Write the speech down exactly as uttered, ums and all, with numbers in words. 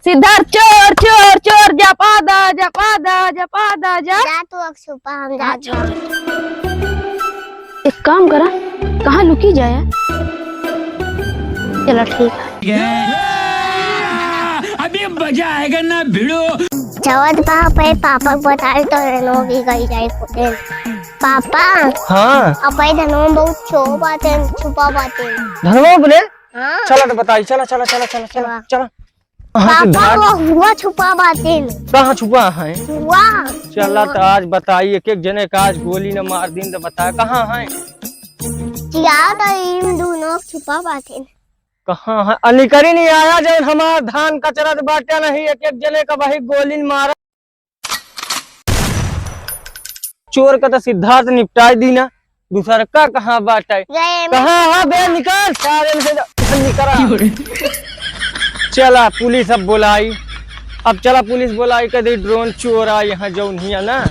सिद्धार्थ चोर, चोर, चोर, जपा दा, जपा दा, जपा दा, जा। जा तू अब छुपा, हम जात बानी। एक काम करा, कहाँ लुकी जाए? चला ठीक है। अभी मजा आएगा ना भिड़ो। जवत बा पे पापा के बताए तो रेनो भी गई जाए। पापा। हाँ। अपने धनवा में बहुत छो बातें, छुपा बातें। धनवा बोले? हाँ। चला तो बताई, चला, चला, चला, चला, चला, चला। चला। कहाँ पापा, सिद्धार्थ? वो हुआ छुपा बातें। कहाँ छुपा है? हुआ। चला तो आज बताई, एक एक जने का आज गोली न मार दिन तो बताए, कहाँ है? चिया तो इन दोनों छुपा बातें। कहाँ है? अ, निकरी नहीं आया, जब हमार धान कचरत बाटे नहीं, एक एक जने का वही गोली न मारा। चोर का तो सिद्धार्थ निपटाई दीना, दूसर का कहाँ बाटे? गए में कहाँ है बे? निकल, सारे में से जा-, निकल आ। क्यों रे? चला, पुलिस अब बोलाई, अब चला, पुलिस बोलाई, कदी ड्रोन चोर आ यहाँ जौन हिया ना।